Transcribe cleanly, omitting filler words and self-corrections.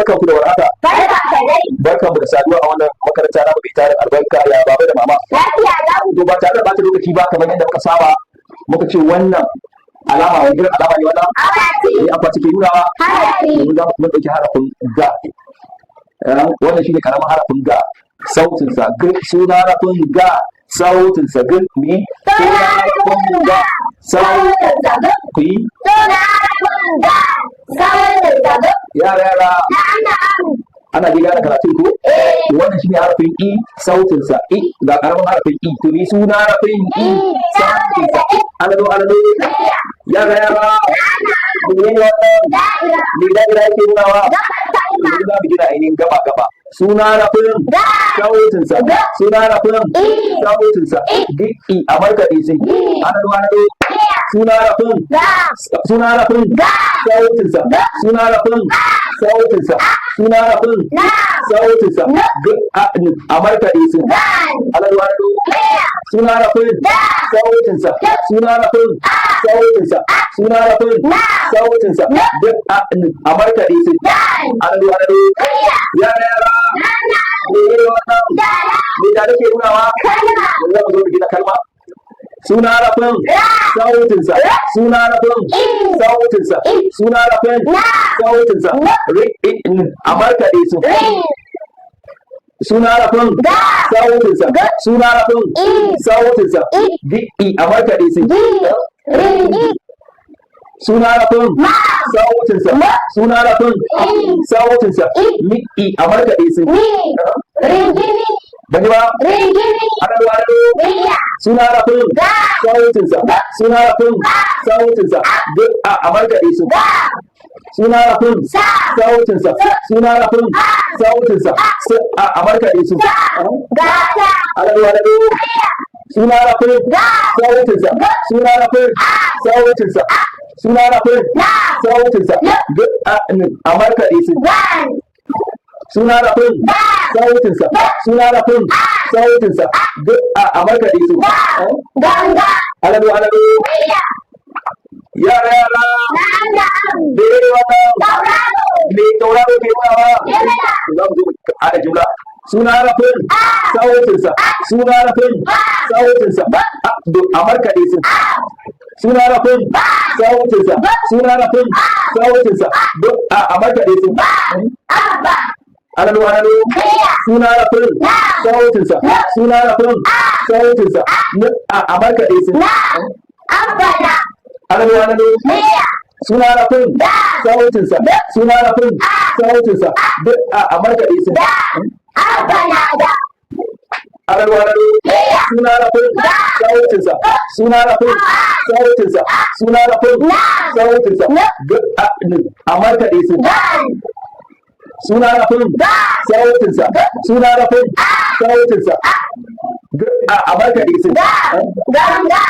Barkanku da warhaka. Barka ka dai. Barkanmu da saduwa a wannan makaranta namu mai tarin albarka. Ya baba da mama? Lafiya lau. To, ba tare da bata lokaci ba, kamar yadda muka saba, muka ce wannan alama, wani irin alama ne wannan? Akwati. Eh, akwati ke nunawa. Harafi. Yanzu za mu kuma ɗauki harafin ga. Wannan shine karamin harafin ga, sautin sa g. Suna harafin ga, sautin sa g. Mi suna harafin ga, sautin ku yi. Suna harafin ga. Sautin sa g. Yara yara. Na'am na'am. Ana dai gane karatun ko? Eh. Wannan shine harafin i, sautin sa i. Ga karamin harafin i. To, ni suna harafin i, sautin sa i. Alalo alalo. Yara yara, menene wannan? Da'ira. Me da'ira yake nunawa? Gabar kalma. Yanzu za mu gina ainihin gaba gaba. Suna harafin Ga. sautin sa. Suna harafin I. sautin sa g, i, a markaɗe sai. Alalo alalo. Suna harafin Ga. Suna harafin Ga. sautin sa. Suna harafin sautin sa. Suna harafin Na. sautin sa g, a, n, a markaɗe su. Gan. Alalo alalo. Suna harafin Ga. sautin sa. Suna harafin sautin sa. Suna harafin Na. sautin sa g, a, n, a markaɗe su. Gan. Alalo alalo. Yara yara, menene wannan? Dala. Me da nake nunawa? Kalma. Yanzu za mu zo mu gina kalma. Suna harafin sautin sa. Suna harafin sautin sa. Suna harafin Na. sautin sa r, i, n, a markaɗe su. Rin. Suna harafin Ga. sautin sa. Suna harafin I. sautin sa I. g, i, a markaɗe su. Gi. Ringi. Suna harafin Ma. sautin sa. Suna harafin I. sautin sa I. mi, i, a markaɗe su. Mi. Ringimi. Ban ji ba. Ringimi. Alalo alalo. Riya. Suna harafin Ga. sautin sa. Suna harafin sautin sa g, a markaɗe su. Ga. Suna harafin Sa. sautin sa. Suna harafin sautin sa s, a markaɗe su. Gata. Alalo alalo. Suna harafin Ga. sautin sa. Suna harafin sautin sa. Suna harafin Na. sautin sa g, a, n, a markaɗe su. Gan. Suna harafin Ga. sautin sa. Suna harafin sautin sa g, a markaɗe su. Ganga. Alalo alalo. Riya. Yara yara. Na'am na'am. Menene wannan? Tauraro. Me tauraro ke nunawa? Jimla. Za mu zo mu haɗa jumla. Suna harafin sautin sa. Suna harafin sautin sa a, a markaɗe su. Suna harafin sautin sa. Suna harafin sautin sa b, a markaɗe su. Abba. Alalo alalo. Riya. Suna harafin sautin sa. Suna harafin sautin sa n, a markaɗe su. Na. Abbana. Alalo alalo. Riya. Suna harafin sautin sa. Suna harafin sautin sa b, a markaɗe su. Abbana da. Alalo alalo. Riya. Suna harafin sautin sa. Suna harafin sautin sa. Suna harafin Na. sautin sa g, a, n, a markaɗe su. Gan. Suna harafin sautin sa. Suna harafin sautin sa g, a markaɗe su. Ganga.